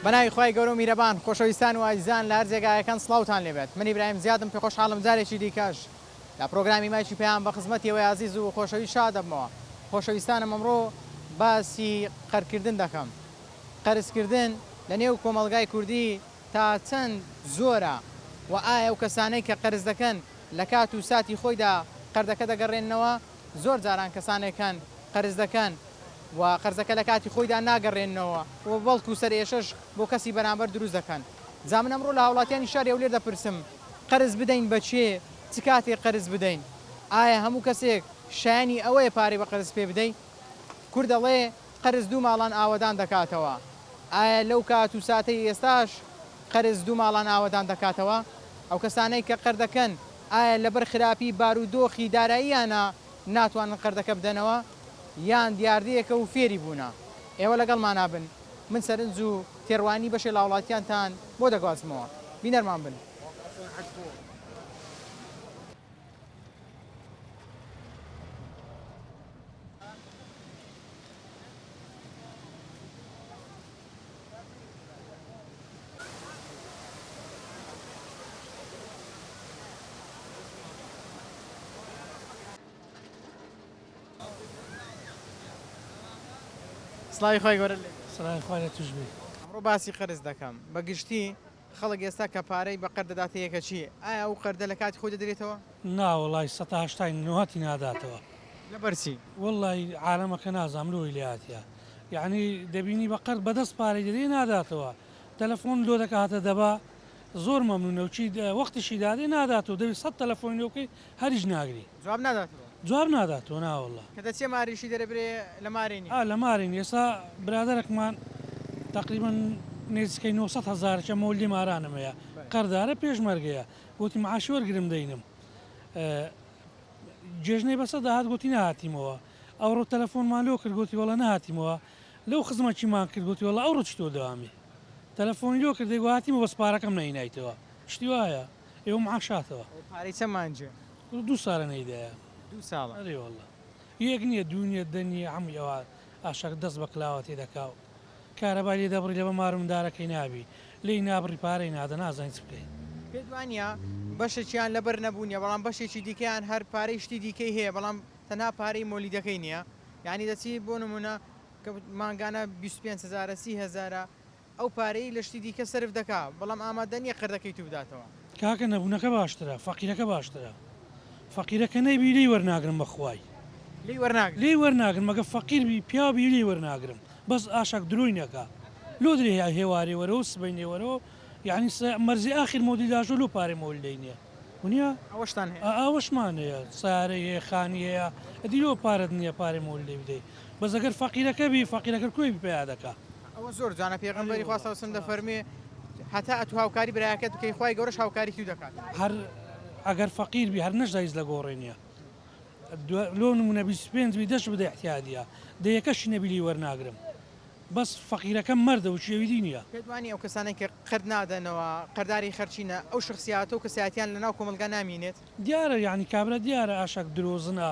بەناوی خوای گەورە و میرەبان خۆشەویستان و ئازیزان لە هەر جێگایەکەن سڵاوتان لێبێت من ئیبراهیم زیادم پێ خۆشحاڵم جارێکی دیکەش لە پرۆگرامی مایکی پەیام بە خزمەتی ئێوەی ئازیز و خۆشەویست شاد دەبمەوە خۆشەویستانم ئەمڕۆ باسی قەرکردن دەکەم قەرزکردن لە نێو کۆمەڵگای کوردی تا چەند زۆرە و ئایا ئەو کەسانەی کە قەرز دەکەن لە کات و ساتی خۆیدا قەردەکە دەگەڕێننەوە؟ زۆر جاران کەسانێک هەن قەرز دەکەن و قەرزەکە لە کاتی خۆیدا ناگەڕێننەوە و بەڵکو سەرئێشەش بۆ کەسی بەرامبەر دروست دەکەن. جا من ئەمڕۆ لە هاوڵاتیانی شاری هەولێر دەپرسم قەرز بدەین بە کێ؟ چ کاتێک قەرز بدەین؟ ئایا هەموو کەسێک شایەنی ئەوەیە پارەی بە قەرز پێ بدەی؟ کورد دەڵێ قەرز دوو ماڵان ئاوەدان دەکاتەوە. ئایا لەو کات و ساتەی ئێستاش قەرز دوو ماڵان ئاوەدان دەکاتەوە؟ ئەو کەسانەی کە قەردەکەن ئایا لەبەر خراپی بارودۆخی داراییانە ناتوانن قەردەکە بدەنەوە یان دیاردەیەکە و فێری بوونە؟ ئێوە لەگەڵمانا بن من سەرنج و تێڕوانینی بەشێ لە هاوڵاتیانتان بۆ دەگوازمەوە. بینەرمان بن. سڵاوی خوای گەورەت لێ بێت. سڵاوی خوای لە توش بێ. ئەمڕۆ باسی قەرز دەکەم. بە گشتی خەڵک ئێستا کە پارەی بە قەرد دەداتە یەکەکی ئایا ئەو قەردە لە کاتی خۆی دەدرێتەوە؟ نا وەڵای سەتا هەشتای نۆهەتی ناداتەوە. لەبەر چی؟ وەڵای عالەمەکە نازانم لۆی لێهاتیە یەعنی دەبینی بە قەرد بەدەست پارەی دەدەی ناداتەوە تەلەفۆن لۆ دەکا هاتە دەبا زۆر مەمنونە و چی وەختیشی دادێ ناداتەوە دەبی سەت تەلەفۆنی لۆ بکەی هەریش ناگری. جواب ناداتەوە؟ جواب ناداتەوە ناوەڵا. کە دەچیە ماریشی دەرێ برێ لە مارێ نیە. ئا لە مارێ نیە ئێستا برادەرەکمان تەقریبەن نێزیکەی 900 هەزارەکە مۆلدی مارانم هەیە قەردارە پێشمەرگەیە گۆتی معاشی وەرگرم دەینم جێژنەی بەسە داهات گۆتی نەهاتیمەوە ئەوڕۆ تەلەفۆنمان لۆ کرد گۆتی وەڵا نەهاتیمەوە لەو خزمەکیمان کرد گۆتی وەڵا ئەوڕۆ چیتۆ دەوامی تەلەفۆنی لۆ کرد دەیگۆ هاتیمەوە بەس پارەکەم نەهینایتەوە شتی وایە ئێوە معاشاتەوە. پارەی چەند مانگێ؟ دوو سالە نەیدایە. دوو ساڵە. ئەرێ واللە یەک نیە دوو نیە دە نیە هەمووی ئەوە ئاشەک دەست بە کلاوە تێ دەکا و کارەبای لێ دەبڕی لەبە مار و مندارەکەی نابی لێی نابڕی پارەی نادە نازانی چ بکەی. پێت وانیە بەشێکیان لەبەر نەبوونیە بەڵام بەشێکی دیکەیان هەر پارەی شتی دیکەی هەیە بەڵام تەنها پارەی مۆلیدەکەی نیە یانی دەچی بۆ نمونە کە مانگانە 25 هەزارە 30 هەزارە ئەو پارەی لە شتی دیکە سەرف دەکا بەڵام ئامادە نیە قەردەکەی تو بداتەوە. کاکە نەبونەکە باشترە فەقیرەکە باشترە فەقیرەکە نەیبی لێی وەرناگرم بەخوای. لێی وەرناگری. لێی وەرناگرم ئەگەر فەقیر بی پیاو بی لێی وەرناگرم بەس ئاشاک درۆی نەکا لۆ درێ هێوارێ وەرەوە سبەینێ وەرەوە یانی مەرزی ئاخیر مۆدیل داژۆ لۆ پارەی مۆلیدەی نیە ونیە؟ ئەوەشتان هەیە؟ ئا ئەوەشمان هەیە سەیارەی هەیە خانی هەیە ئەدی لۆ پارەت نیە پارەی مۆلیدەی بدەی بەس ئەگەر فەقیرەکە بی فەقیرەکە کوێ بی پەیا دەکا. ئەوە زۆر جوانە پێغەمبەری خوا صلی اللە علیە وسلم دەفەرموێ هەتا ئەتوو هاوکاری برایەکەت بکەی خوای گەورەش هاوکاری تو دەکات. هەر ئەگەر فەقیر بی هەر نەشدا هیچ لە گۆڕێ نیە لۆ نمونە 25 بی دەش بدە احتیادیە دە یەکەشی نەبی لی وەرناگرم بەس فەقیرەکە مەردە و چیەوی دی نیە. پێت وانیە ئەو کەسانەی کە قەرد نادەنەوە قەرداری خەرچینە ئەو شەخسیاتە و کەسایەتیان لەناو کۆمەڵگا نامینێت؟ دیارە یانی کابرا دیارە ئاشاک درۆزنە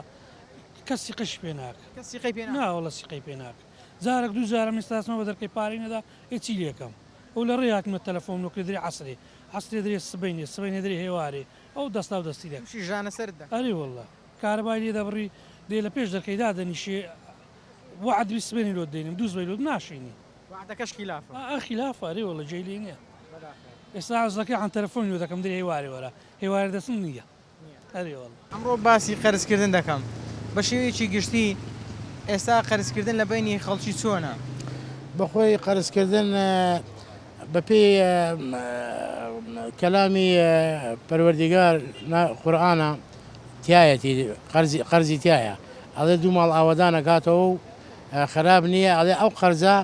کەس سیقەشی پێ ناکا. کەس سیقەی پێ ناکا. نا وەڵا سیقەی پێ ناکا. جارەک دوو جارم ئێستا ئەچمە بە دەرکەی پارەی نەدا ئێ چی لێکەم ئەو لە ڕێ هاتمە تەلەفۆم لۆ کرد درێ عەسرێ عەسرێ درێ سبەینێ سبەینێ درێ هێوارێ ئەو دەستاو دەستی دەکا. توشی ژانە سەرت دەکا. ئەرێ وەڵا کارەبای لێ دەبڕی دێ لە پێش دەرکەی دادەنیشێ وەعد بی سبەینێ لۆت دێنم دووسبەی لۆت ناشینی. وەعدەکەش خیلافە. ئا خیلافە ئەرێ وەڵا جێی لێ نیە. بەداخەوە. ئێستا عەزلەکەی عەن تەلەفۆنی لۆ دەکەم درێ هێوارێ وەرە هێوارێ دەچم نیە. ئەرێ وەڵا. ئەمڕۆ باسی قەرزکردن دەکەم بە شێوەیەکی گشتی ئێستا قەرزکردن لە بەینی خەڵکی چۆنە؟ بەخۆی قەرزکردن بەپێی کەلامی پەروەردیگار قورئانە تایەتی قەرزی تایە ئەڵێ دوو ماڵ ئاوەدان ئەکاتەوە و خراپ نییە ئەڵێ ئەو قەرزە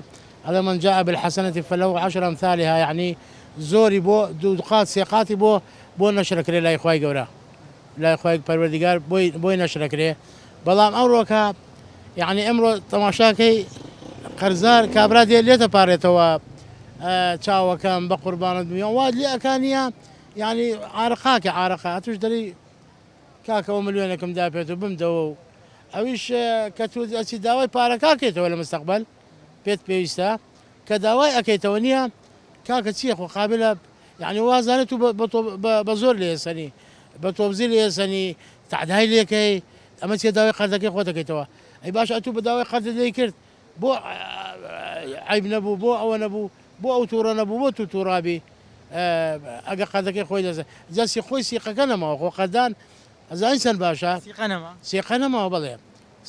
ئەڵێ من جاء بالحسنة فله عشر امثالها یعنی زۆری بۆ دوو قات سێ قاتی بۆ بۆ نەشرەکرێ لای خوای گەورە لای خوای پەروەردگار بۆی بۆی نەشرەکرێ بەڵام ئەوڕۆکە یعنی ئەمڕۆ تەماشاکەی قەرزار کابرا دێ لێتە پارێتەوە چاوەکەم بە قوربانت بم وات لێ ئەکانیە یعنی عارەقاکە عارەقە ئەتوش دەری کاکەوە ملیۆنێکم دا پێت و بمدەوە و ئەویش کە تو ئەچی داوای پارەکاکەیتەوە لە مستەقبل پێت پێویستە کە داوای ئەکەیتەوە نییە. کاکە چیە خۆ قابلە یعنی وازانێت و بە زۆر لێسەنی بە تۆبزی لێسەنی تەعدای لێکەی ئەمە چیە داوای قەرزەکەی خۆت دەکەیتەوە ئەی باش ئەتوو بە داوای قەرزت لێی کرد بۆ عیب نەبوو بۆ ئەوە نەبوو بۆ ئەو تووڕە نەبوو بۆ تو تووڕابی ئەگە قەردەکەی خۆی دەزە جەسی خۆی سیقەکە نەماوە خۆ قەردان ئەزانی چەند باشە سیقە نەما سیقە نەماوە بەڵێ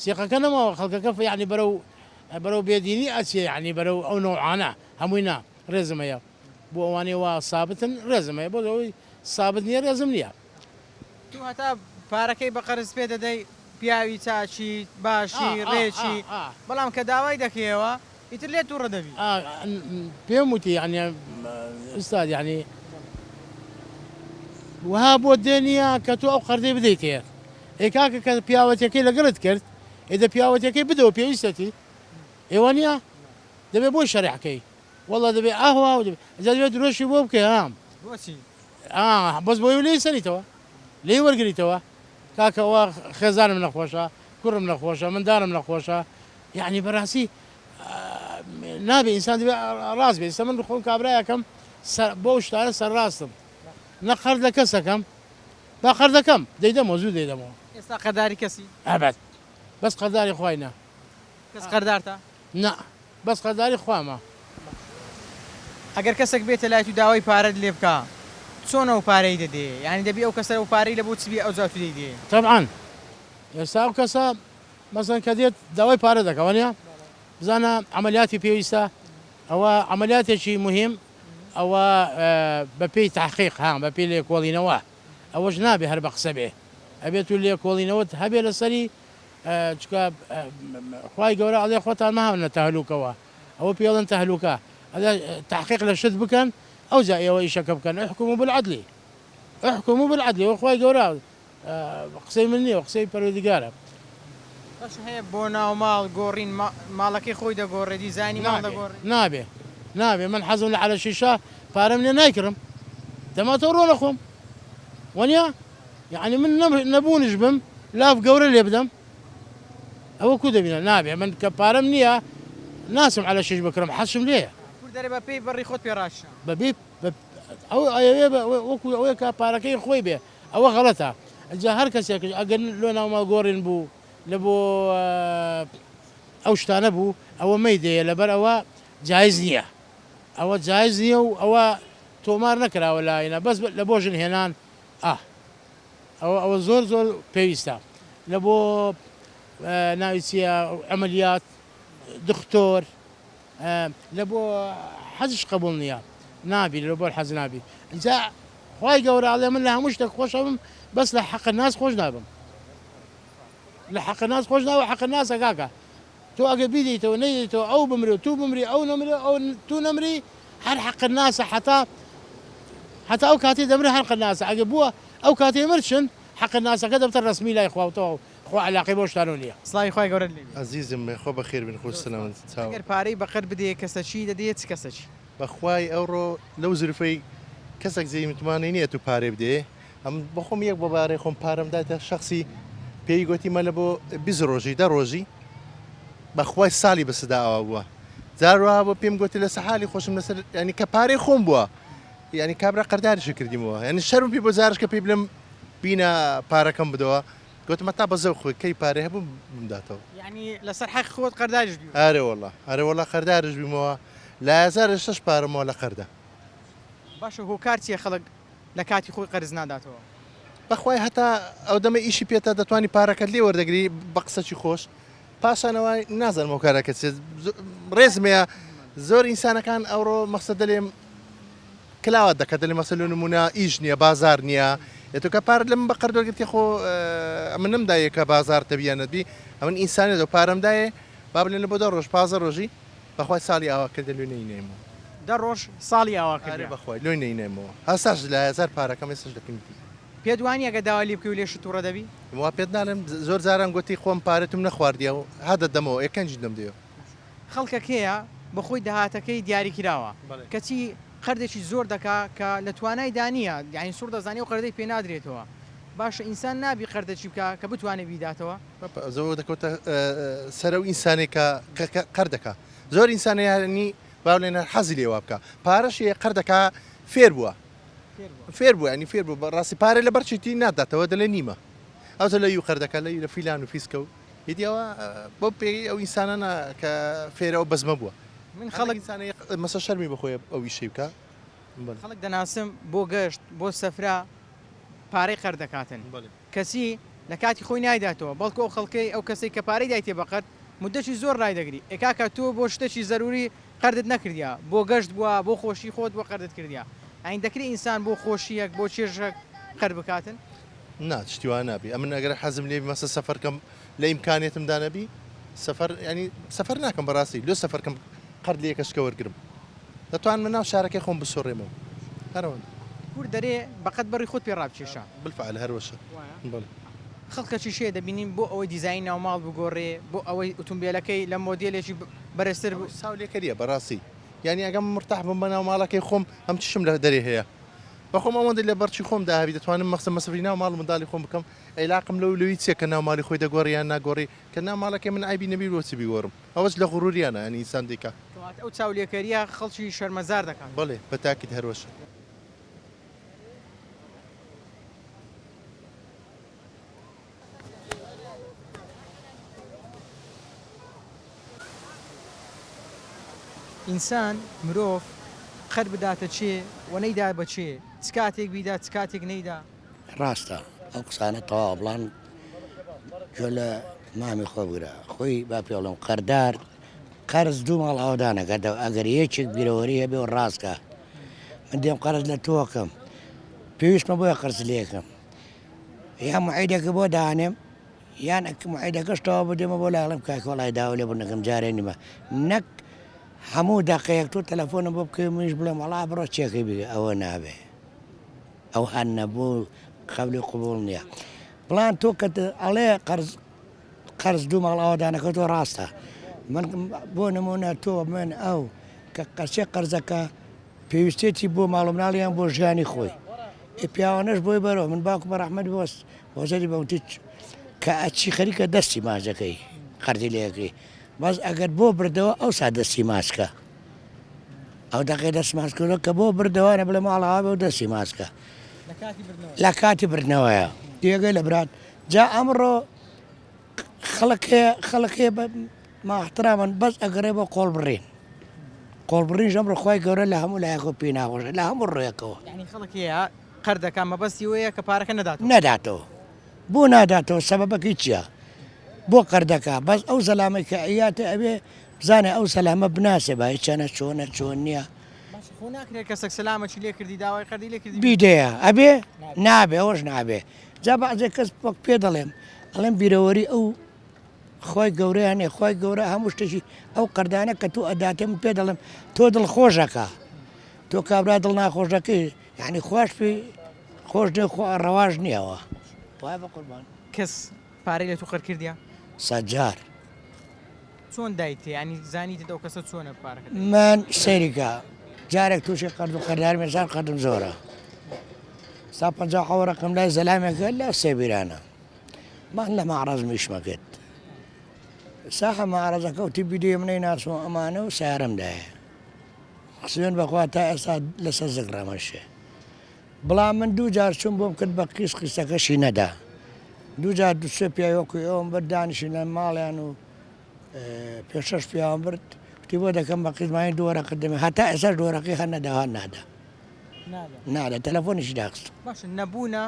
سیقەکە نەماوە خەڵکەکە یعنی بەرەو بەرەو بێدینی ئەچێ یعنی بەرەو ئەو نەوعانە هەمووی نا ڕێزم هەیە بۆ ئەوانەی وا سابتن ڕێزم هەیە بۆ ئەوەی سابت نییە ڕێزم نییە. تۆ هەتا پارەکەی بە قەرز پێ دەدەی پیاوی چاکی باشی ڕێکی بەڵام کە داوای دەکەیەوە ئیتر لێت توڕە دەبی. پێم وتی یعنی ئوستاد یعنی وەها بۆت دێ نییە کە تۆ ئەو قەرزەی بدەیتێ ئێ کاکە کە پیاوەتیەکەی لەگەڵت کرد ئێ دە پیاوەتیەکەی بدەوە پێویستەتی ئێوە نییە دەبێ بۆی شەرعکەی وەڵا دەبێ ئاوا و دەبێ ئەجا دەبێ درۆشی بۆ بکەی ها بۆچی؟ ئا بەس بۆی لێی سەنیتەوە لێی وەرگریتەوە کاکە ئەوە خێزانم نەخۆشە کوڕم نەخۆشە مندارم نەخۆشە یعنی بەڕاستی نابێ ئینسان دەبێ ڕاست بێ ئێستا من خۆم کابرایەکەم بۆ شتانە سەرڕاستم نە قەرد لە کەسەکەم با قەردەکەم دەیدەمەوە زوو دەیدەمەوە ئێستا قەرداری کەسی؟ ئەبەد بەس قەرداری خوای نا کەس قەردارتە؟ نا بەس قەرداری خوامە. ئەگەر کەسێک بێتە لایت و داوای پارەت لێ بکا چۆن ئەو پارەی دەدەیێ یانی دەبی ئەو کەسە ئەو پارەی لە بۆ چ بێ ئەوجا تو دەیدەیێ؟ تەبعەن ئێستا ئەو کەسە مەسەن کە دێت داوای پارە دەکا وانیە بزانە عەمەلیاتی پێویستە ئەوە عەمەلیاتێکی موهیم ئەوە بە پێی تەحقیق ها بە پێی لێکۆڵینەوە ئەوەش نابێ هەر بە قسە بێ ئەبێت و لێکۆڵینەوەت هەبێ لەسەری چونکە خوای گەورە ئەڵێ خۆتان مەهاونە تەهلوکەوە ئەوە پێی ئەڵێن تەهلوکە ئەڵێ تەحقیق لە شت بکەن ئەوجا ئێوە ئیشەکە بکەن احکموا بالعدل احکموا بالعدل ئەوە خوای گەورە قسەی من نییە قسەی پەروەردگارە. بەش هەیە بۆ ناو ماڵ گۆڕین ماڵەکەی خۆی دەگۆڕێ دیزاینی ماڵ دەگۆڕێ. نابێ نابێ من حەزم لە عەلە شیشە پارەم نیە نایکڕم دەماتەوە ڕۆنە خۆم وەنیە؟ یەعنی من نەبوونیش بم لاف گەورە لێ بدەم ئەوە کو دەبینە نابێ من کە پارەم نییە ناچم عەلە شیش بکڕم حەزشم لێیە. کورد دەرێ بە پێی بەڕی خۆت پێ ڕاکشە. بە بێ ئەو ئەیەوێ وەکو ئەوەیە کە پارەکەی خۆی بێ ئەوە غەڵەتە جا هەر کەسێکش ئەگەر لۆ ناو ماڵ گۆڕین بوو لە بۆ ئەو شتانە بوو ئەوە مەیدەیە لەبەر ئەوە جایز نییە ئەوە جایز نییە و ئەوە تۆمار نەکراوە لاینا بەس لە بۆ ژن هێنان ئا ئەوە ئەوە زۆر زۆر پێویستە لە بۆ ناوی چیە عەمەلیات دختۆر لە بۆ حەزش قبوڵ نییە نابی لە بۆ حەز نابی جا خوای گەورە ئەڵێ من لە هەموو شتێک خۆشەبم بەس لە حەق ناس خۆش نابم لە حەق ناس خۆش ناوە حەق ناسە کاکە تۆ ئەگەر بیدەیتەوە نەیدەیتەوە ئەو بمرێ و تو بمری ئەو نەمرێ ئەو تو نەمری هەر حەق ناسە حەتا حەتا ئەو کاتەی دەمرێ هەر حەق ناسە ئەگەر بووە ئەو کاتەی مرد حەق ناسەکە دەبتە ڕەسمی لای خوا و تەواو خوا عەلاقەی بەو شتانەوە نییە. سڵاوی خوای گەورەت لێ بێ. ئەزیزم خوا بەخێر بن خۆش سەلامەت چاوە. ئەگەر پارەی بەقەرد بدەیە کەسەکی دەدەیە چ کەسەکی؟ بەخوای ئەوڕۆ لەو زروفەی کەسەک جێی متمانەی نیە تو پارەی بدەیێ ئەمن بەخۆم یەک بۆ بارەی خۆم پارەم داتە شەخسی پێی گۆتی مەلە بۆ 20 ڕۆژی دە ڕۆژی بەخوای ساڵی بەسەدا ئاوا بووە جار وەها بۆ پێم گۆتی لەسە حالی خۆشم لەسەر ینی کە پارەی خۆم بووە ینی کابرا قەرداریشی کردیمەوە ینی شەرم پێ بۆ جارش کە پێی بلم بینە پارەکەم بدەوە گوتم هەتا بەزەو خۆی کەی پارەی هەبوو بمداتەوە. یانی لەسەر حەقی خۆت قەرداریش بیوە؟ ئەرێ وەڵا ئەرێ وەڵا قەرداریش بیمەوە لە هەزار ئێستاش پارەمەوە لە قەردا. باشە هۆکار چیە خەڵک لە کاتی خۆی قەرز ناداتەوە؟ بەخوای هەتا ئەو دەمەی ئیشی پێتە دەتوانی پارەکەت لێ وەردەگری بە قسەکی خۆش پاشان ئەوە نازانم هۆکارەکە چیە ڕێزم هەیە زۆر ئینسانەکان ئەوڕۆ مەخسە دەلێم کلاوات دەکات دەلێ مەسە لۆ نمونە ئیش نییە بازار نییە ئێ تۆ کە پارەت لە من بە قەرد وەرگرتی خۆ ئەمن نەمدایە کە بازار تەبیە نەبی ئەمن ئینسانێ دە پارەم دایێ با بلێن لە بۆ دە ڕۆژ 15 ڕۆژی بەخوای ساڵی ئاوا کردە لۆی نەینێمەوە. دە ڕۆژ ساڵی ئاوا کردە. ئەرێ بەخوای لۆی نەینێمەوە هەستاش لە هەزار پارەکەم ئێستاش لە کنگی. پێت وانیە گەر داوای لێ بکەی و لێشت توڕە دەبی؟ وا پێت نالێم زۆر جاران گۆتی خۆم پارەتم نەخواردیە و ها دەتدەمەوە ئێ کەنجی دەمدەیەوە. خەڵکەک هەیە بەخۆی داهاتەکەی دیاری کراوە کەچی قەردێکی زۆر دەکا کە لە توانایدا نیە یانی سوڕ دەزانی ئەو قەردەی پێ نادرێتەوە باشە ئینسان نابی قەردەکی بکا کە بتوانێ بیداتەوە؟ زۆر دەکەوتە سەر ئەو ئینسانەی کە قەردەکا زۆر ئینسان هەیە یانی. با بڵێن هەر حەزی لێ وا بکا پارەشی هەیە قەردەکا فێر بووە فێر بووە ینی فێر بوو بەڕاستی پارە لە بەرچێتی ناداتەوە دەلێ نیمە ئەوجا لە یو قەردەکە لە لە فیلان و فیسکە و ئیدی ئەوە بۆ پێی ئەو ئینسانانە کە فێرە ئەو بەزمە بووە من خەڵک ئینسانە مەسە شەرمی بەخۆی ئەو ئیشەی بکا خەڵک دەناسم بۆ گەشت بۆ سەفرە پارەی قەرد دەکاتن کەچی لە کاتی خۆی نایداتەوە بەڵکو ئەو خەڵکەی ئەو کەسەی کە پارەی دایتێ بە قەرد مدەکی زۆر ڕایدەگری ئێ کاکە تۆ بۆ شتەکی زەروری قەردت نەکردیە بۆ گەشت بوە بۆ خۆشی خۆت بوە قەردت کردیە یانی دەکرێ ئینسان بۆ خۆشیەک بۆ چێژەک قەرد بکاتن؟ نا شتی وا نابی ئەمن ئەگەر حەزم لێبی مەسە سەفەر کەم لە ئیمکانیەتم دا نەبی سەفەر یانی سەفەر ناکەم بەڕاستی لۆ سەفەر کەم قەرد لە یەکەشکە وەرگرم دەتوانم لە ناو شارەکەی خۆم بسوڕێمەوە هەر ئەوەندە. کورد دەرێ بەقەد بەڕی خۆت پێ ڕابکێشە. بالفعل هەر وەشە بەڵێ. خەڵکەکی شێ دەبینین بۆ ئەوەی دیزاین ناوماڵ بگۆڕێ بۆ ئەوەی ئوتومبێلەکەی لە مۆدێلێکی بەرزتر. ئەوەش چاولێکەریە بەڕاستی یانی ئەگەم مرتاح بم بەناو ماڵەکەی خۆم هەم چشم لە دەرێ هەیە بەخۆم ئەوەندەی لە بەرچی خۆم دا هەبی دەتوانم مەخزن مەسرفی ناو ماڵ و منداڵی خۆم بکەم عیلاقم لەو لەوی چیە کە ناو ماڵی خۆی دەگۆڕی یان ناگۆڕی کە ناو ماڵەکەی من عەیبی نەبی بۆچی بیگۆڕم ئەوەش لە غروریانە یانی ئینسان دەیکا. کەواتە ئەو چاولێکەریە خەڵکی شەرمەزار دەکات. بەڵێ بە تاکید هەروەشە. ئینسان، مرۆڤ، قەر بداتە کێ و نەیدا بە کێ، چ کاتێک بیدا چ کاتێک نەیدا؟ ڕاستە ئەو قسانە تەواوە بڵام گوێ لە مامی خۆ بگرە خۆی با پێ بڵێم قەردار قەرز دوو ماڵ ئاوەدانەکاتەوە ئەگەر یەکێک بیرەوەری هەبێ و ڕاستکە من دێم قەرز لە تۆکەم پێویستمە بۆیە قەرز لێکەم یا معیدەکە بۆ دانێم یان ئەک معیدەکەش تەواو بوو دێمە بۆ لای ئەڵێم کاکە وەڵای داوای لێبوردنەکەم جارێ نیمە نەک هەموو دەقەیەک تۆ تەلەفۆنم بۆ بکەی منیش بڵێم وەڵا بڕۆ چێکەی بگە ئەوە نابێ ئەو هەر نەبوو قەبلی قبوڵ نییە بڵان تۆ کە ئەڵێ قەرز قەرز دوو ماڵ ئاوادانەکە تۆ ڕاستە من بۆ نمونە تۆ من ئەو کە قەسێ قەرزەکە پێویستێتی بۆ ماڵ و مناڵ یان بۆ ژیانی خۆی ئێ پیاوانەش بۆی بەرەوە من باوکم بە ڕەحمەت بۆ وەزەری بە وتی کە ئەچی خەریکە دەستی ماچ دەکەی قەرزی لێ ئەکەی بەس ئەگەر بۆ بردەوە ئەوسا دەستی ماچ کە ئەو دەقەی دەست ماچ کردەوە کە بۆ بردەوە نە بڵێ ماڵ ئاوا بێ و دەستی ماچ کە لە کاتی بردنەوەیە تێگەی لە برات جا ئەمڕۆ خەڵک هەیە خەڵک هەیە بە ماحترامن بەس ئەگەڕێ بۆ قۆڵبڕین قۆڵبڕین ژەمڕۆ خوای گەورە لە هەموو لایەکەوە پێی ناخۆشە لە هەموو ڕوویەکەوە. یانی خەڵک هەیە قەرد دەکا مەبەستی ئەوەیە کە پارەکە نەداتەوە. نەداتەوە بۆ ناداتەوە سەبەبەکەی چیە بۆ قەرد دەکا بەس ئەو زەلامەی کە ئەیاتێ ئەبێ بزانێ ئەو سەلامە بناسێ بای چەنە چۆنە چۆن نیە. باشە خۆ ناکرێ کەسەک سەلامەکی لێ کردی داوای قەردی لێ کردی بیدەیە ئەبێ نابێ ئەوەش نابێ جا بەعزێ کەس وەک پێ دەڵێم ئەڵێم بیرەوەری ئەو خوای گەورەیان نیە خوای گەورە هەموو شتێکی ئەو قەردانە کە تۆ ئەداتێ من پێ دەڵێم تۆ دڵخۆشەکە تۆ کابرا دڵ ناخۆشەکەی یعنی خواش پێ خۆش نیە خۆ ڕەواش نییەوە وای بە قوربان کەس پارەی لە تو قەر کردیە؟ سەجار. چۆن دایتێ یانی زانیتت ئەو کەسە چۆنە پارەکە دایتێ؟ من سەیری کە جارێک تووشی قەرد و قەردارم ئێستا قەردم زۆرە سا 50 وەرەقم لای زەلامێکە لە سێبیرانە من لە مەعرەز میشمە کرد ساحە مەعرەزەکە وتی بیدەیە منەی ناسم و ئەمانە و سیارەم دایە سوێن بەخوا تا ئێستا لەسەر زگ ڕامەشێ بڵام من دوو جار چووم بۆم کرد بە قیس قیسەکەشی نەدا دوو جار دوو سێ پیاوی وەکو ئێوەم برد دانیشین لە ماڵیان و پێ شەش پیاوم برد وتی بۆ دەکەم بە قیس مانی دوو وەرەقت دەمێ هەتا ئێستاش دوو وەرەقی هەر نەدا هەر نادا نادا تەلەفۆنیشی داخست. باشە نەبوونە؟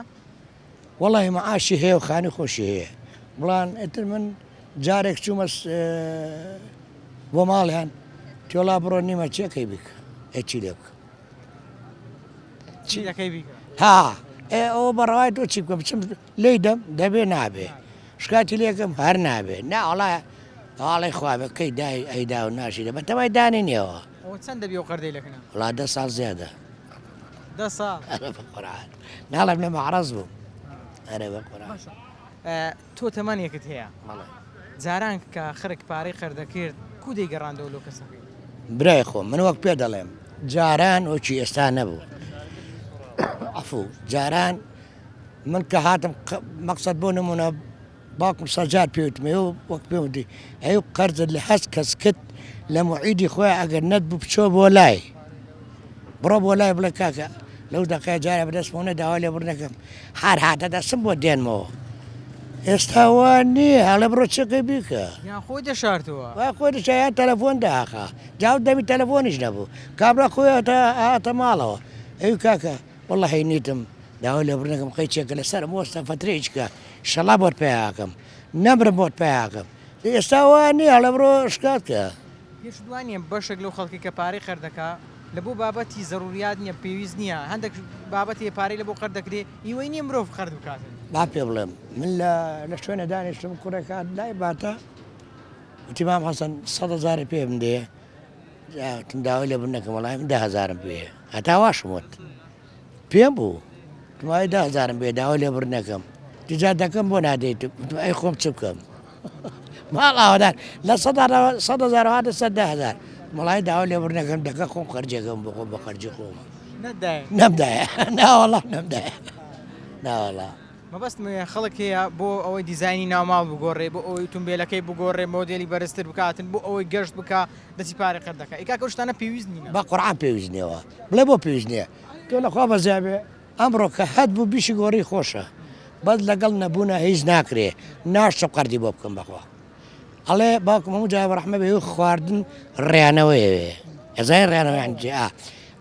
وەڵی معاشی هەیە و خانی خۆشی هەیە بڵان ئیتر من جارێک چوومە بۆ ماڵیان تێڵا بڕۆ نیمە چێکەی بکە ئەی چی لێ بکە چی دەکەی بیکە ها ئێ ئەوە بەڕەوای تۆ چی بکەم بچم لێی دەم دەبێ نابێ شکاتی لێکم هەر نابێ نا وەڵا هەواڵی خوا بێ کەی دای ئەیدا و ناشی دە بەتەمای دانی نییەوە ئەوە چەند دەبی ئەو قەردەی لەکنە وەڵا دە ساڵ زیادە دە ساڵ ئەرە بە قورعان ناڵێم لە مەعرەز بووم ئەرە بە قورعان باشە تۆ تەمەنێکت هەیە بەڵێ. جاران کە خەرک پارەی قەردەکرد کو دەیگەڕاندەوە لۆ کەسەکەی؟ برای خۆم من وەک پێ دەڵێم جاران وەکی ئێستا نەبوو عەفو جاران من کە هاتم مەقسەد بۆ نمونە باوکم سەجار پێوتمێ و وەک پێم وتی ئەی قەرزت لە هەست کەس کرد. لە موعیدی خۆی ئەگەر نەت بوو بچۆ بۆ لای بڕۆ بۆ لای بڵێ کاکە لەو دەقەیە جارێ بەدەستمەوە نە داوای لێبوردن دەکەم هەر هاتە دەستم بۆ دێنمەوە ئێستا وا نییە ئەڵێ بڕۆ چەکەی بیکە یان خۆی دەشارتەوە وا خۆی دەشا یان تەلەفۆن داخا جا دەمی تەلەفۆنیش نەبوو کابرا خۆی هاتە هاتە ماڵەوە ئەی کاکە وەڵڵاهی نیتم داوای لێبوردن دەکەم قەی چێکە لەسەرم وەستا فەترەیەکی کە شەڵا بۆت پەیاکەم نەمرم بۆت پەیاکەم ئێستا وا نییە ئەڵێ بڕۆ شکات کە. پێشت وا نییە بەشێک لەو خەڵکەی کە پارەی قەرد دەکا لە بۆ بابەتی زەروریات نییە پێویست نییە هەندێک بابەت هەیە پارەی لە بۆ قەرد دەکرێ ئیوەی نییە مرۆڤ قەرد بکاتن. با پێ بڵێم من لە لە شوێنە دانیشتم کوڕێک هات لای باتە وتی مام حەسەن سەد هەزارت پێ بدەیە جا وتم داوای لێبوردن دەکەم وەڵای من 10 هەزارم پێیە هەتا واشم وت پێم بوو وتم ئەی 10 هەزارم پێیە داوای لێبوردن دەکەم دیجا دەکەم بۆ نادەیت وتم ئەی خۆم چ بکەم ماڵ ئاوەدان لە 100 هەزار هاتە سەر 10 هەزار وەڵای داوای لێبوردن دەکەم دەکە خۆم خەرجەکەم بۆ خۆم بە خەرجی خۆم نەدایە نەمدایە ناوەڵا نەمدایە ناوەڵا. مەبەستم ئەوەیە خەڵک هەیە بۆ ئەوەی دیزاینی ناوماڵ بگۆڕێ بۆ ئەوەی ئوتومبێلەکەی بگۆڕێ مۆدێلی بەرزتر بکاتن بۆ ئەوەی گەشت بکا دەستی پارەی قەرد دەکا ئەی کاکە ئەو شتانە پێویست نینە. بە قورعان پێویست نیەوە بڵێ بۆ پێویست نیە تۆ لە خوا بەزیا بێ ئەمڕۆ کە هەت بوو بیشی گۆڕی خۆشە بەس لەگەڵ نەبوونا هیچ ناکرێ ناشم قەردی بۆ بکەم بەخوا ئەڵێ باوکم هەموو جای بەڕەحمە بێ خواردن ڕیانەوەیەوێ ئەزای ڕیانەوەیان جێ ئا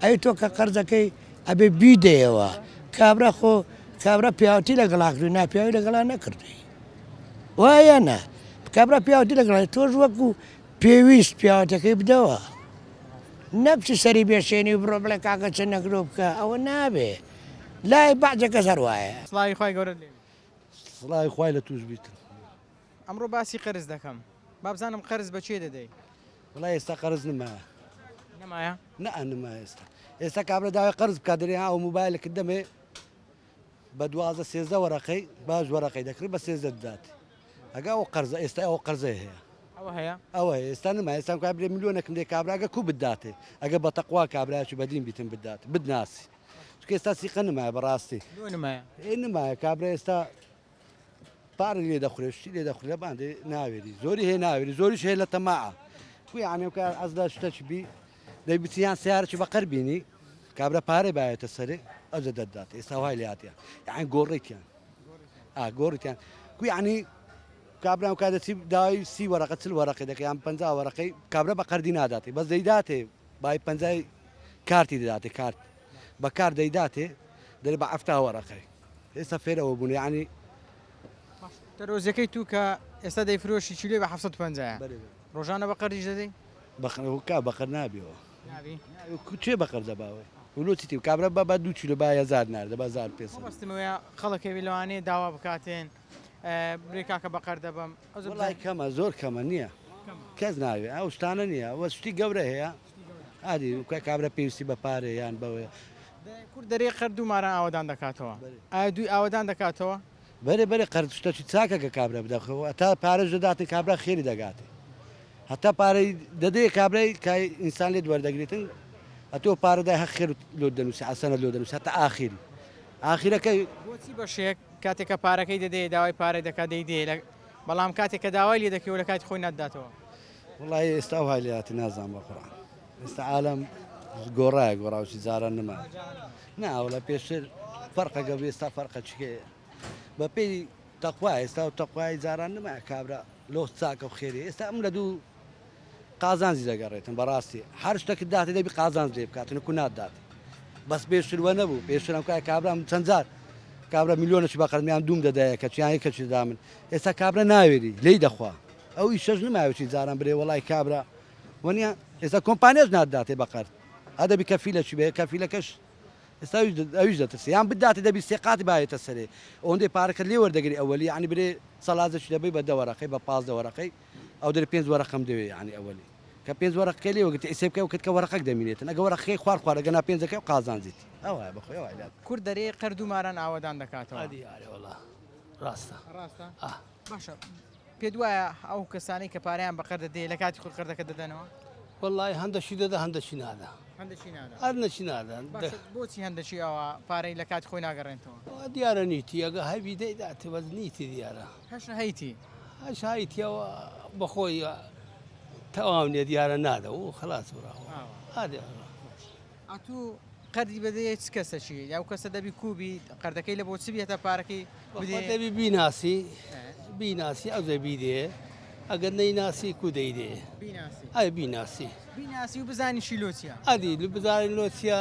ئەی تۆ کە قەرزەکەی ئەبێ بیدەیەوە کابرا خۆ کابرا پیاوەتی لەگەڵا کردووی ناپیاوی لەگەڵا نەکردووی وایە نا کابرا پیاوەتی لەگەڵا تۆش وەکو پێویست پیاوەتەکەی بدەوە نەبچی سەری بێشێنی و بڕۆ بڵێ کاکە چ نەکرۆ بکە ئەوە نابێ لای بەعزێ کەس هەر وایە. سڵاوی خوای گەورەت لێ بێت. سڵاوی خوای لە توش بیتن. ئەمڕۆ باسی قەرز دەکەم بابزانم قەرز بە کێ دەدەی؟ وەڵا ئێستا قەرز نمایە. نەمایە؟ نە نمایە ئێستا. ئێستا کابرا داوای قەرز بکات دەرێ ها ئەو موبایلەکت دەمێ بە 12 سێزدە وەرەقەی باش وەرەقەی دەکڕی بە سێزدە دەدات. ئەگە ئەو قەرزە ئێستا ئەو قەرزەی هەیە. ئەوە هەیە؟ ئەوە هەیە ئێستا نمایە ئێستا کابرا ملیۆنێکم دێ کابرا ئەگە کو بداتێ ئەگە بە تەقوا کابراکی بەدین بیتم بدات بدناسی. چونکە ئێستا سیقە نمایە بەڕاستی. لۆ نمایە؟ ئێ نمایە کابرا ئێستا پارە لێ دەخورێ شتی لێ دەخورێ باندێ ناوێری زۆری هەیە ناوێری زۆریش هەیە لە تەماعە کو یعنی ئەو کار ئەزدا شتەکی بی دەی بچی یان سیارەکی بە قەر بینی کابرا پارەی باێتە سەرێ ئەوجە دەردات ئێستا وای لێ هاتیە یعنی گۆڕیتیان ئا گۆڕیتیان کو یعنی کابرا و کار دەچی داوای سی وەرەقە 40 وەرەقەی دەکەی یان 50 وەرەقەی کابرا بە قەردی ناداتێ بەس دەیداتێ بای پەنجای کارتی دەداتێ کارت بە کار دەیداتێ دەرێ بە حەفتا وەرەقەی ئێستا فێر ئەوە بوون یانی. تەرۆزەکەی تو کە ئێستا دەیفرۆشی کیلۆی بە 750 یە ڕۆژانە بە قەردیش دەدەی؟ بە کا بە قەرد نابیەوە. نابی؟ کێ بە قەرد دەباوێ؟ ولۆ چیتی کابرا با با دوو کیلۆ با هەزار ناردە با 1500. مەبەستم ئەوەیە خەڵک هەبێ لەوانەیە داوا بکاتێن برێ کاکە بە قەرد دەبەم. وەڵای کەمە زۆر کەمە نییە کەس ناوێ ئەو شتانە نییە وە شتی گەورە هەیە ئادی کابرا پێویستی بە پارە یان بەوەیە. کورد دەرێ قەرد دوو ماران ئاوەدان دەکاتەوە ئایا دووی ئاوەدان دەکاتەوە؟ بەرێ بەرێ قەرد شتەکی چاکە کە کابرا بدە خۆ هەتا پارەش دەداتن کابرا خێری دەگاتێ هەتا پارەی دەدەیە کابرای کە ئینسان لێت وەردەگریتن ئەتۆ پارەدای هەر خێر لۆت دەنووسی حەسەنە لۆ دەنووسی هەتا ئاخیری ئاخیرەکەی. بۆچی بەشێک کاتێک کە پارەکەی دەدەیە داوای پارەی دەکات دەیدەیە لە بەڵام کاتێک کە داوای لێ دەکەی و لە کاتی خۆی ناتداتەوە؟ وەڵایی ئێستا وای لێ هاتە نازانم بە قورعان. ئێستا عالەم گۆڕایە گۆڕاوچی جاران نەما نا وەڵا پێشتر فەرقەکە بوو ئێستا فەرقە چکەیە بە پێی تەقوا ئێستا و تەقوای جاران نەما کابرا لۆ چاکە و خێری ئێستا ئەم لە دوو قازانجی دەگەڕێتن بەڕاستی هەر شتێکت داتێ دەبی قازانج لێ بکاتن و ناتدات بەس پێشتر وە نەبوو پێشتر ئەم کای کابرا من چەند جار کابرا میلیۆنێکی بە قەرمیان دووم دەدایە کەچیان یەکەکی دەدا من ئێستا کابرا ناوێری لێی دەخوا ئەو ئیشەش نماوێتی جاران برێ وەڵای کابرا وەنیە ئێستا کۆمپانیاش ناتداتێ بە قەرد ئەدەبی کەفیلەکی بێ کەفیلەکەش ئێستا ئەویش دەترسێ یان بداتێ دەبی سێ قاتی باێتە سەرێ ئەوەندەی پارەکەت لێ وەردەگری ئەوەلی یعنی برێ سەلازێکی دەبەی بە دە وەرەقەی بە 15 وەرەقەی ئەو دەرێ پێنج وەرەقەم دەوێ یعنی ئەوەلی کە پێنج وەرەقەکەی لێ وەگرتی ئیسێ بکە وکرد کە وەرەقەک دەمینێتن ئەگە وەرەقەکەی خوار خوار ئەگە نا پێنجەکەی و قازانجیتی ئەوایە بەخۆی ئەوای لات. کورد دەرێ قەرد و ماران ئاوەدان دەکاتەوە. ئەدی ئارێ وەڵا ڕاستە. ڕاستە؟ ئا. باشە پێت وایە ئەو کەسانەی کە پارەیان بە قەرد دەدەیە لە کاتی خۆی قەردەکە دەدەنەوە؟ وەڵی هەندەشی دەدا هەندەشی نادا. هەندەشی نادا. هەر نەچی نادا. باشە بۆچی هەندەشی ئەوە پارەی لە کاتی خۆی ناگەڕێنتەوە؟ دیارە نیتی ئەگە هەبی دەیداتێ بەس نیتی دیارە. هەشە هەیتی. هەش هەیتیەوە بەخۆی. تەواو نیە دیارە نادە و خلاص براوە ئادێ ئەتوو قەرزی بەدەیە چ کەسەکی یاو کەسە دەبی کوبی قەردەکەی لە بۆ چ بێتە پارەکەی بدێ دەبی بیناسی بیناسی ئەو دەبی دێ ئەگەر نەیناسی کو دەیدێ بیناسی ئەی بیناسی بیناسی و بزانی شی لۆ چیە ئەدی بزانین لۆ چیە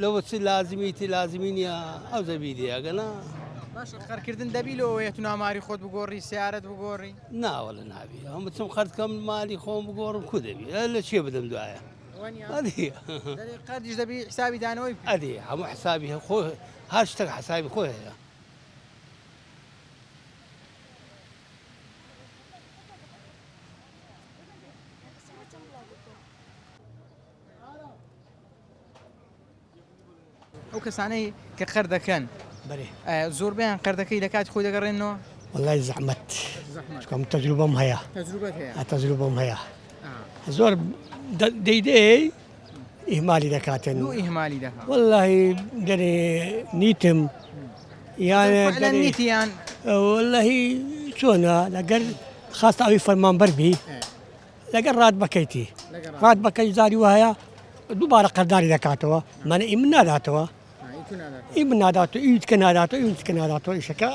لەوە چ لازمیتی لازمی نییە ئەو دەبی دێ ئەگەنا باشە قەرکردن دەبی لۆ ئەوەیە تو ناماری خۆت بگۆڕی سیارەت بگۆڕی ناوەڵە نابی ئەم بچم قەرد کەم مالی خۆم بگۆڕم کو دەبی لە چێ بدەم دوایە ئەدی قەردیش دەبی حسابی دانەوەی ئەدی هەموو حسابی خۆ هەر شتێک حسابی خۆی هەیە. ئەو کەسانەی کە قەر دەکەن بەێ زۆربیان قەردەکەی لە کاتی خۆی دەگەڕێنەوە وڵی زەحمەت چکەم تەجروبەم هەیە تەجروبەم هەیە زۆر دەیدەی ئیهمالی دەکاتن ئیهمالی دەکات واللهی دەرێ نیتم یان نیتیان واللهی چۆنە لەگەر خاستە ئەوی فەرمانبەر بی لەگەر ڕاتبەکەیتی ڕاتبەکەی جاری وایە دووبارە قەرداری دەکاتەوە مانە ئی من ناداتەوە ئی من ناداتەوە ئی تکە ناداتەوە ئی تکە ناداتەوە ئیشەکە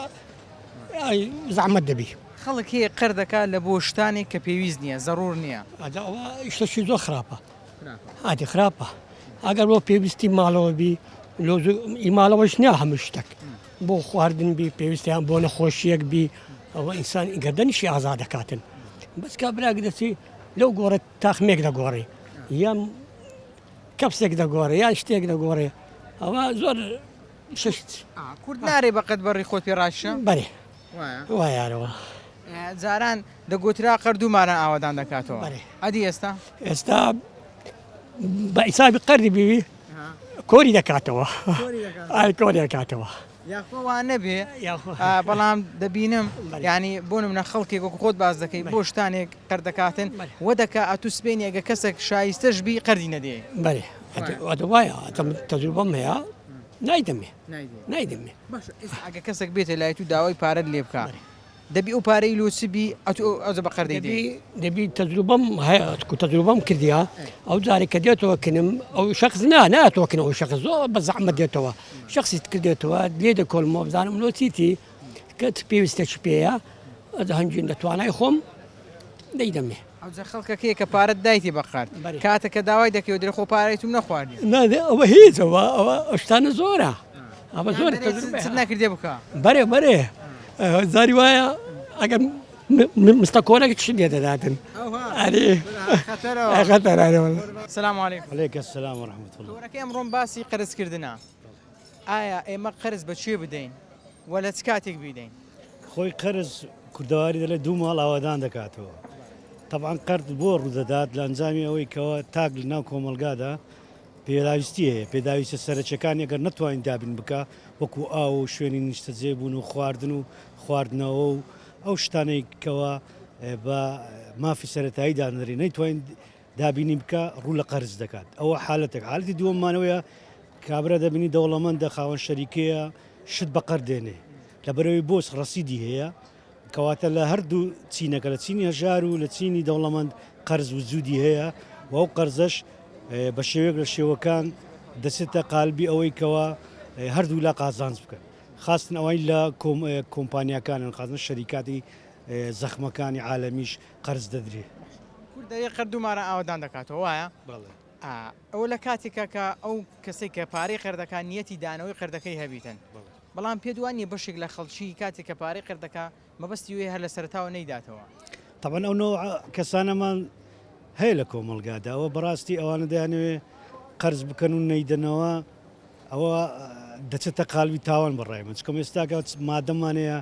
زەحمەت دەبی. خەڵک هەیە قەر دەکات لە بۆ شتانێک کە پێویست نییە زەڕوور نییە. ئەجا ئەوە شتەکی زۆر خراپە هاتی خراپە ئەگەر بۆ پێویستی ماڵەوە بی لۆ ئی ماڵەوەش نییە هەموو شتێک بۆ خواردن بی پێویستیان بۆ نەخۆشیەک بی ئەوە ئینسان گەردەنیشی ئازاد دەکاتن بەس کابراک دەچی لەو گۆڕێت تاخمێک دەگۆڕێ یان کەپسێک دەگۆڕێ یان شتێک دەگۆڕێ ئەوە زۆر شت کورد نارێ بەقەت بەڕی خۆت پێ ڕاشە بەێ وایارەوە جاران دەگوترا قەردوماران ئاوادان دەکاتەوە ئەدی ئێستا ئێستا بە حیسابی قەردی بیوی کۆری دەکاتەوە ئای کۆری دەکاتەوە یاخۆ وا نەبێ بەڵام دەبینم ینی بۆ منە خەڵکێک وەکو خۆت باز دەکەی بۆ شتانێک قەردەکاتن وە دەکا ئەتو سبێنی ئەگە کەسێک شایستەش بی قەردی نەدێ بەێ وایە تەجروبەم هەیە نایدەمێ نایدەمێ ئەگە کەسێک بێتە لای تو داوای پارەت لێ بکە دەبی ئەو پارەی لۆ چ بی ئەتو ئەوجە بە قەردەی دێ. دەبی تەجروبەم هەیە کو تەجروبەم کردیە ئەو جارێک کە دێتەوە کنم ئەو شخص نا ناتەوە کنە ئەو شخص زۆر بە زەحمەت دێتەوە شخصی کردێتەوە لێ دەکۆڵمەوە بزانم لۆ چیتی کە چ پێویستێکی پێیە ئەجا هەنگوین لە توانای خۆم دەیدەمێ. ئەوجە خەڵکەکەیە کە پارەت دایتێ بە قەرد کاتە کە داوای دەکەی و دەرێ خۆ پارەی توم نەخواردیە. نا ئەوە هیچ ئەوە ئەوە شتانە زۆرە ئەوە زۆر چ نەکردێ بکە. بەرێ بەرێ جاری وایە ئەگەر مستە کۆرەک چ لێ دەداتن ئەرێ خەتەرە. سلام علیکم. علیک السلام و رحمة الله. تۆرەکەی ئەمڕۆم باسی قەرزکردنە ئایا ئێمە قەرز بە کێ بدەین و لە چ کاتێک بیدەین؟ خۆی قەرز کوردەواری دەڵێ دوو ماڵ ئاوادان دەکاتەوە تەبعەن قەرد بۆ ڕوودەدات لە ئەنجامی ئەوەی کەەوە تاک لە ناو کۆمەلگادا پێداویستی هەیە پێداویستە سەرەکیەکانی ئەگەر نەتوانین دابین بکە وەکو ئاو و شوێنی نیشتەجێ بوون و خواردن و خواردنەوە و ئەو شتانەی کەەوە بە مافی سەتایی دانرێ نەیتوانین دابینی بکە ڕوو لە قەرز دەکات ئەوە حالەتێک حالەتی دووەممانەوەیە کابرا دەبینی دەوڵەمەندە خاوەن شەریکەیە شت بە قەرد دێنێ لەبەرەوەی بۆس ڕەسیدی هەیە کەواتە لە هەردوو چینەکە لە چینی هەژار و لە چینی دەوڵەمەند قەرز وجودی هەیە و ئەو قەرزەش بە شێوەیەک لە شێوەکان دەچێتە قالبی ئەوەی کەوا هەردوو لا قازانج بکەن خاستن ئەوەی لە کۆمپانیاکانن خاستن شەریکاتی زەخمەکانی عالەمیش قەرز دەدرێ. کورد دەرێ قەرد دوومارە ئاوەدان دەکاتەوە وایە؟ بەڵێ. ئەوە لە کاتێکا کە ئەو کەسەی کە پارەی قەردەکا نیەتی دانەوەی قەردەکەی هەبیتن بەڵام پێت وا نیە بەشێک لە خەڵکی کاتێک کە پارەی قەردەکا مەبەستی وەیە هەر لە سەرەتاوە نەیداتەوە. تەبعەن ئەو نەوعە کەسانەمان هەیە لە کۆمەڵگادا ئەوە بەڕاستی ئەوانە دەیانەوێ قەرز بکەن و نەیدەنەوە ئەوە دەچێتە قالبی تاوان بەڕای من چکم ئێستاکە مادەمان هەیە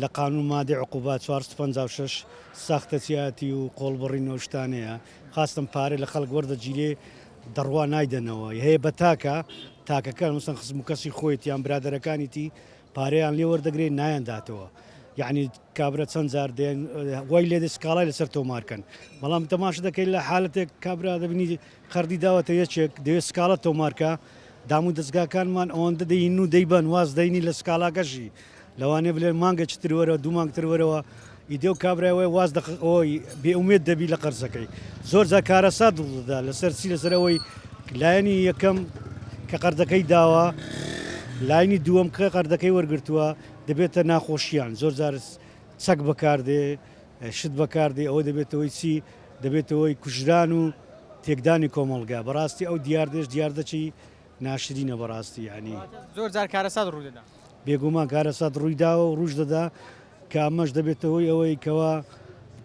لە قانون مادەی عقوبات 456 ساختەچیاتی و قۆڵبڕین و شتانەیە خاستم پارە لە خەڵک وەردەگیرێ دەڕوا نایدەنەوە هەیە بە تاکە تاکەکە مەسەن خزم و کەسی خۆیەتی یان برادەرەکانیتی پارەیان لێ وەردەگرێ نایان داتەوە یعنی کابرا چەند جار دێن وای لێ دێ سکاڵای لەسەر تۆمارکەن بەڵام تەماشا دەکەی لە حالەتێک کابرا دەبینی قەردی داوەتە یەکێک دەوێت سکاڵا تۆمارکە دام و دەزگاکانمان ئەوەندە دەین و دەیبەن واز دەینی لە سکاڵاکەشی لەوانەیە بلێن مانگێکی تر وەرەوە دوو مانگ تر وەرەوە. ئیدی ئەو کابرای وای واز لە ئەوەی بێ ئومێد دەبی لە قەرزەکەی. زۆر جار کارەسات ڕوودەدا لەسەر چی لەسەر ئەوەی لایەنی یەکەم کە قەردەکەی داوە لاینی دووەم کە قەردەکەی وەرگرتووە دەبێتە ناخۆشیان زۆر جار چەک بەکاردێ شت بەکاردێ ئەوە دەبێتەوەی چی دەبێتەوەی کوژران و تێکدانی کۆمەڵگا بەڕاستی ئەو دیاردەش دیاردەکی ناشرینە بەڕاستی یانی. زۆر جار کارەسات ڕوودەدا. بێگومان کارەسات ڕوویداوە و ڕووش دەدا کە ئەمەش دەبێتە هۆی ئەوەی کەوا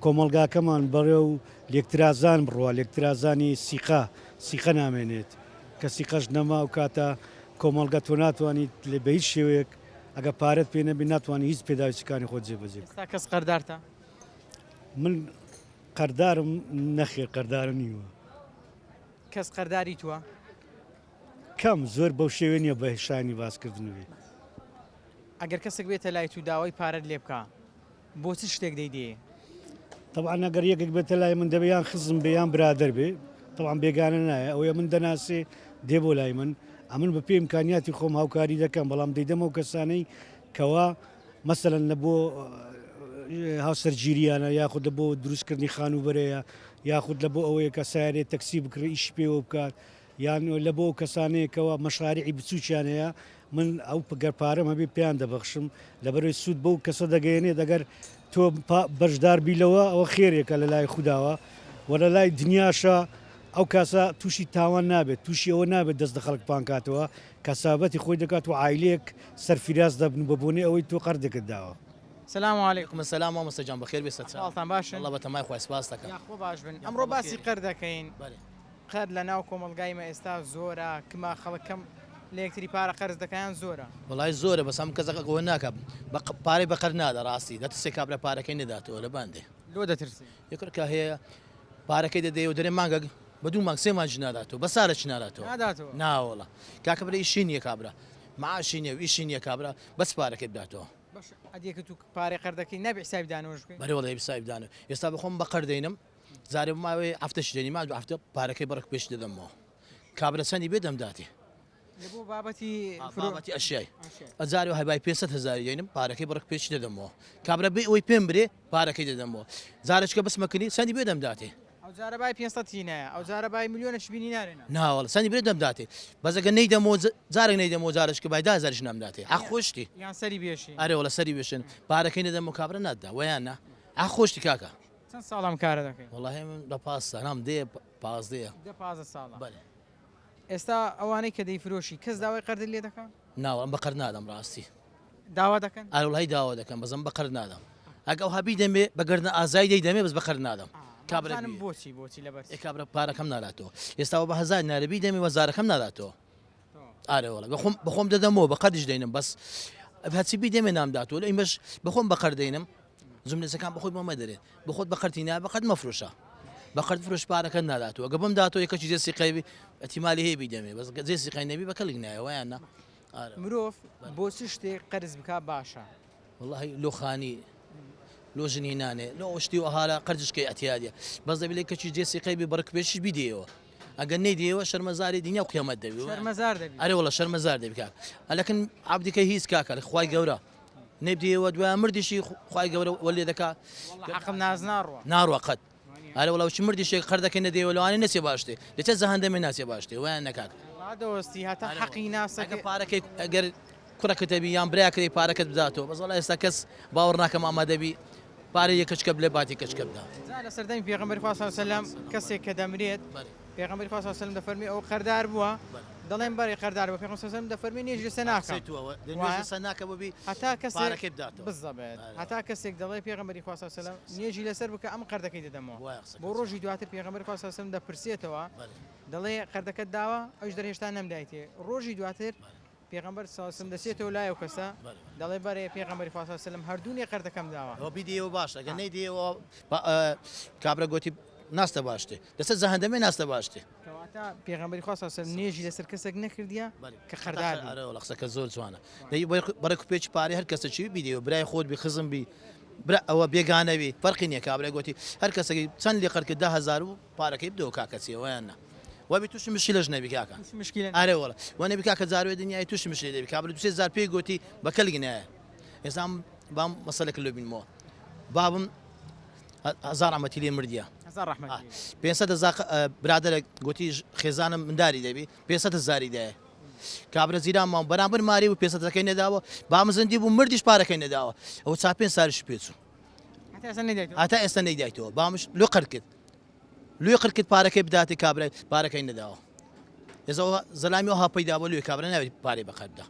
کۆمەڵگاکەمان بەڕێو لێکترازان بڕوا، لێکترازانی سیقە، سیقە نامێنێت، کە سیقەش نەما ئەو کاتە کۆمەڵگا تۆ ناتوانیت بە هیچ شێوەیەک ئەگەر پارەت پێ نەبێ ناتوانی هیچ پێداویستیەکانی خۆت جێبەجێ بکەی. ئێستا کەس قەردارتە؟ من قەردارم؟ نەخێر قەردارم نیوە. کەس قەرداری تووە؟ کەم، زۆر بەو شێوەیە نییە بە شایانی باسکردن بێ. ئەگەر کەسێک بێتە لای تو داوای پارەت لێ بکا بۆ چ شتێک دەیدەیێ؟ تەبعەن ئەگەر یەکێک بێتە لای من دەبێ یان خزم بێ یان برادەر بێ، تەبعەن بێگانە نایە، ئەوەیە من دەناسێ دێ بۆ لای من، ئەمن بە پێی ئیمکانیاتی خۆم هاوکاری دەکەم، بەڵام دەیدەم ئەو کەسانەی کەوا مەسەلەن لە بۆ هاوسەرگیریانە یاخود لە بۆ دروستکردنی خانووبەرەیە یاخود لە بۆ ئەوەیە کە سەیارەی تەکسی بکڕێ ئیشی پێوە بکات یان لە بۆ ئەو کەسانەیە کەوا مەشاریعی بچووکیان هەیە من ئەو گەر پارەم هەبێ پێیان دەبەخشم لەبەرەوەی سوود بەو کەسە دەگەیەنێت ئەگەر تۆ بەشدار بی لەوە ئەوە خێرێکە لە لای خوداوە و لە لای دنیاشە ئەو کاسە تووشی تاوان نابێت تووشی ئەوە نابێت دەست لە خەڵک پانکاتەوە کەسابەتی خۆی دەکات و عایلەیەک سەرفیراز دەبن بە بۆنەی ئەوەی تۆ قەرزێکت داوە. سلام علیکم. علیکم السلام مامۆستا گیان بەخێر بێی سەرچاو. حاڵتان باشن؟ وەڵا بەتەمای خوای سپاست دەکەم. یاخوا باش بن. ئەمڕۆ باسی قەرد دەکەین. بەلێ. قەرد لە ناو کۆمەڵگای مە ئێستا زۆرە کما خەڵک کەم لە یەکتری پارە قەرز دەکا یان زۆرە؟ وەڵای زۆرە بەس هەموو کەس ئەوە ناکا بە پارەی بە قەرد نادا ڕاستی دەترسێ کابرا پارەکەی نەداتەوە لە باندێ. لۆ دەترسێ؟ یەک کە هەیە پارەکەی دەدەیەوە دەرێ مانگەک بە دوو مانگ سێ مانگیش ناداتەوە بە سارەکی ناداتەوە. ناداتەوە؟ ناوەڵا کاکە برا ئیشی نییە کابرا معاشی نییە و ئیشی نییە کابرا بەس پارەکەی بداتەوە. باشە ئەدی کە تو پارەی قەرد دەکەی نابی حسابی دانەوەش بکەی؟ بەرێ وەڵا حسابی دانەوە ئێستا بەخۆم بە قەرد دەینم جارێ ماوەی هەفتەش دێنی ما دوو هەفتە پارەکەی بەڕک پێش دەدەمەوە کابرا چەندی بێ دەمداتێ. لە بۆ بابەتی بابەتی ئەشیای ئەجارێ هەبای 500 هەزاری دێنم پارەکەی بەڕک پێش دەدەمەوە کابرا بێ ئەوەی پێم برێ پارەکەی دەدەمەوە جارێکە بسمەکنی چەندی بێ دەمداتێ. ئەو جارە بای 500 هینایە ئەو جارە بای ملیۆنێک بینی نارێ نا. ناوەڵا چەندی برێ دەمداتێ بەس ئەگەر نەیدەمەوە جارێک نەیدەمەوە جارێکە بای 10000 نامداتێ حەق خۆشتی. یان سەری بێشی. ئەرێ وەڵا سەری بێشن پارەکەی نەدەمەوە کابرا ناتدا وەیان نا حەق خۆشتی کاکە. چەند ساڵە ئەم کارە دەکەی؟ وەڵاهی من لە پاس نام دێ پازدەیە. دە پازدە ساڵە. بەلێ. ئێستا ئەوانەی کە دەیفرۆشی کەس داوای قەرزت لێ دەکا؟ نا وەڵا بە قەرز نادەم ڕاستی. داوا دەکەن؟ ئەرێ وەڵاهی داوا دەکەن بەس ئەمن بە قەرز نادەم. ئەگە ئەوها بیدەمێ بە گەردن ئازایی دەیدەمێ بەس بە قەرز نادەم. کابرا بزانم بۆچی بۆچی لەبەر چی؟ ئێ کابرا پارەکەم ناداتەوە. ئێستا وە بە هەزار دینارە بیدەمێ وەزارەکەم ناداتەوە. ئارێ وەڵا بەخۆم بەخۆم دەدەمەوە بە قەرزیش دەینم بەس هەرچی بیدەمێ نامداتەوە لە ئیمەش بەخۆم بە قەرز دەینم جملەکان بەخۆی بۆ مەدەرێ بەخۆت بە قەرتی نا بەقەت مەفرۆشە بە قەرد فرۆش پارەکە ناداتەوە گە بم داتەوە یەکەکی جێ سیقەی ئەتیمالی هەیە بیدەمێ بەس جێ سیقەی نەبی بە کەڵک نایە وایان نا مرۆڤ بۆ چ شتێک قەرز بکا باشە؟ وەڵاهی لۆ خانی لۆ ژن هینانێ لۆ ئەو شتی وەهالە قەرزش کەی ئەتیادیە بەس دەبی لێ کەچی جێ سیقەی بی بەڕک پێشیش بیدەیەوە ئەگەر نەیدەیەوە شەرمەزاری دنیا و قیامەت دەبی شەرمەزار دەبی ئەرێ وەڵا شەرمەزار دەبی کاک ئەلەکن عەبدیکە هیچ کاکە خوای گەورە نەیبدەیەوە دوای مردیشی خوای گەورە وەلێ دەکا حەقم ناز ناڕوا ناڕوا قەت ئەرێ وەڵا وچی مردیشێک قەردەکەی نەدەیەوە لەوانەیە نەچێ باشتێ دەچێ جەهەندەمێ ناچێ باشتێ وایان نەکاک ڕادەوەستی هەتا حەقی ناسەکە پارەکەی ئەگەر کوڕەکەت هەبی یان برایەکەت هەبی پارەکەت بداتەوە بەس وەڵا ئێستا کەس باوەڕ ناکەم ئامادە بی پارەی یەک کەچکە بلێ باتی کەچکە بدا. جا لە سەردەمی پێغەمبەری خوا صلی اللە علیە وسلم کەسێک کە دەمرێت پێغەمبەری خوا صلی اللە علیە وسلم دەفەرمی ئەو قەردار بووە دەڵێن بەڵێ قەردار بووە پێغەمبەر صلی اللە علیە وسلم دەفەرمی نوێژی لەسەر ناکەم نوێژ لەسەر ناکە بۆ بی هەتا کەسێک پارەکەی بداتەوە بزەبێت هەتا کەسێک دەڵێ پێغەمبەری خوا صلی اللە علیە وسلم نوێژی لەسەر بکە ئەم قەردەکەی دەدەمەوە بۆ ڕۆژی دواتر پێغەمبەری خوا صلی اللە علیە وسلم دەپرسێتەوە دەڵێ قەردەکەت داوە ئەویش دەڵێ هێشتا نەمدایتێ ڕۆژی دواتر پێغەمبەر صلی اللە علیە وسلم دەچێتەوە لای ئەو کەسە دەڵێ بەرێ پێغەمبەری خوا صلی اللە علیە وسلم هەردوونێ قەردەکەم داوە. ئەوە بیدەیەوە باشە گەر نەیدەیەوە کابرا گۆتی ناستە باشتێ لەسەر جەهەندەمێ ناستە باشتێ. کەواتە پێغەمبەری خوا صلی اللە علیە وسلم نوێژی لەسەر کەسێک نەکردیە کە قەردار بی. ئەرێ وەڵا قسەکە زۆر جوانە دەی بەڕێک و پێکی پارەی هەر کەسە چی بیدەیەوە برای خۆت بی خزم بی برا ئەوە بێگانە بی فەرقی نییە کابرای گۆتی هەر کەسێکی چەند لێ قەرد کرد 10000 بوو پارەکەی بدەوە کاکە چیە وەیان نا وەبی توشی مشکلەش نەبی کاکە توشی مشکلە ئەرێ وەڵا وەنەبی کاکە جاروێ دنیای توشی مشکلە دەبی کابرا دوسێ جار پێی گۆتی بە کەلک نایە ئێستا بام مەسەلەکە لۆ بینمەوە. بابم هەزار ڕەحمەتی لێ مردیە. هەزار ڕەحمەتی لێ بێ. 500 هەزار برادەرێک گوتی خێزانم منداری دەبی 500 هەزاری دایە. کابرا جیران مام بەرامبەر ماری بوو 500 هەزارەکەی نەداوە بام زندی بوو مردیش پارەکەی نەداوە ئەوە چا پێنج ساریش پێچوو. هەتا ئێستا نەیدایتەوە؟ هەتا ئێستا نەیدایتەوە بامش لۆ قەر کرد. لۆی قر کرد پارەکەی بداتێ کابرای پارەکەی نەداوە. ئێستا زەلامی ئەوها پەیدا بوو لۆی کابرا ناوێت پارەی بەقەر بدا.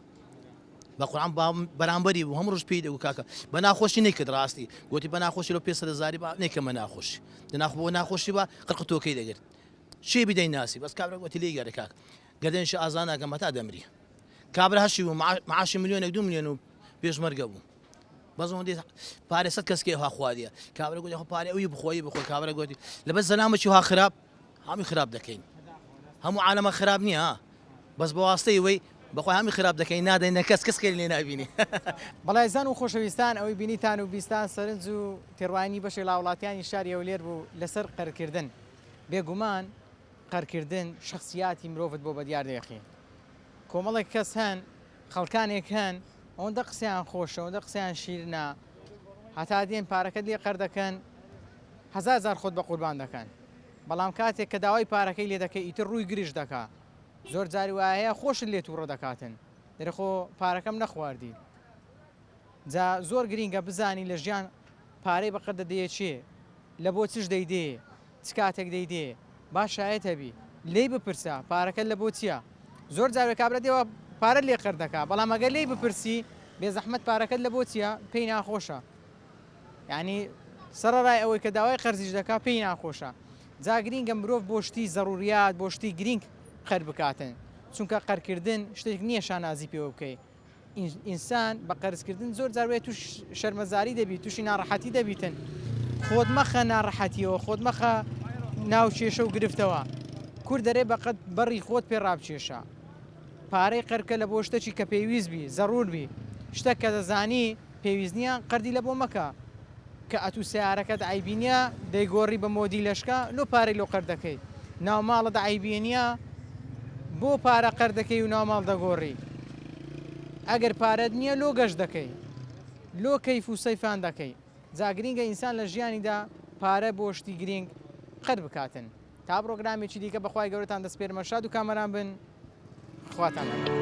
بە قورعان بەرامبەری بوو هەموو ڕۆژ پێی دەگوت کاکە بە ناخۆشی نەیکرد ڕاستی گوتی بە ناخۆشی لەو 500 هەزاری با نەیکەمە ناخۆشی دەناخ بۆ ناخۆشی با قرقتۆکەی دەگرت چی بدەی ناسی بەس کابرا گوتی لێی گەڕێ کاک گەردنیشی ئازا ناکەم هەتا دەمری کابرا هەشی بوو معاشی ملیۆنێک دو ملیۆن و پێشمەرگە بوو بەس ئەوەندەی پارێ سەد کەس کێ ها خواردیە کابرا گوتی خۆ پارێ ئەوی بخۆی بخۆ کابرا گوتی لەبەر زەلامێکی ها خراپ هەمووی خراپ دەکەین هەموو عالەمە خراپ نییە ها بەس بە واستەی وەی بەخوای هەمووی خراپ دەکەین نادەینە کەس کەس خێری لێ نابینی. بەڵێ ئازیزان و خۆشەویستان ئەوەی بینیتان و بیستان سەرنج و تێڕوانینی بەشێک لە هاوڵاتیانی شاری هەولێر بوو لەسەر قەرکردن بێگومان قەرکردن شەخسیاتی مرۆڤت بۆ بەدیار دێخی کۆمەڵێک کەس هەن خەڵکانێک هەن ئەوەندە قسەیان خۆشە ئەوەندە قسەیان شیرنە هەتا دێن پارەکەت لێ قەردەکەن هەزار جار خۆت بە قوربان دەکەن بەڵام کاتێک کە داوای پارەکەی لێ دەکەی ئیتر ڕووی گرژ دەکا زۆر جاری وایە هەیە خۆشت لێ تووڕە دەکاتن دەرێ خۆ پارەکەم نەخواردی جا زۆر گرینگە بزانی لە ژیان پارەی بەقەد دەدەیە چێ لە بۆ چش دەیدێ چ کاتێک دەیدێ با شایەت هەبی لێی بپرسە پارەکەت لە بۆ چیە زۆر جار کابرا دێوە پارەت لێ قەرد دەکا بەڵام ئەگەر لێی بپرسی بێزەحمەت پارەکەت لە بۆ چیە پێی ناخۆشە یانی سەڕەرای ئەوەی کە داوای قەرزیش دەکا پێی ناخۆشە جا گرینگە مرۆڤ بۆ شتی زەڕوریات بۆ شتی گرینگ قەر بکاتن چونکە قەرکردن شتێک نییە شانازی پێوە بکەی ئینسان بە قەرزکردن زۆر جار وێ توش شەرمەزاری دەبی تووشی ناڕەحەتی دەبیتن خۆت مەخە ناڕەحەتیەوە خۆت مەخە ناو کێشە و گرفتەوە کورد دەرێ بەقەد بەڕی خۆت پێ ڕابچێشە پارەی قەرکە لە بۆ شتەکی کە پێویست بی زەڕور بی شتەک کە دەزانی پێویست نیە قەردی لە بۆ مەکە کە ئەتوو سەیارەکەت عەیبی نیە دەیگۆڕی بە مۆدی لەشکە لۆ پارەی لۆ قەرد دەکەی ناو ماڵت عەیبی نیە بۆ پارە قەرد دەکەی و ناو ماڵ دەگۆڕی ئەگەر پارەت نیە لۆ گەشت دەکەی لۆ کەیف و سەیفان دەکەی جا گرینگە ئینسان لە ژیانیدا پارە بۆ شتی گرینگ قەرد بکاتن تا پرۆگرامێکی دیکە بەخوای گەورەتان دەسپێرمە شاد و کامەران بن خواتان لەگەڵ.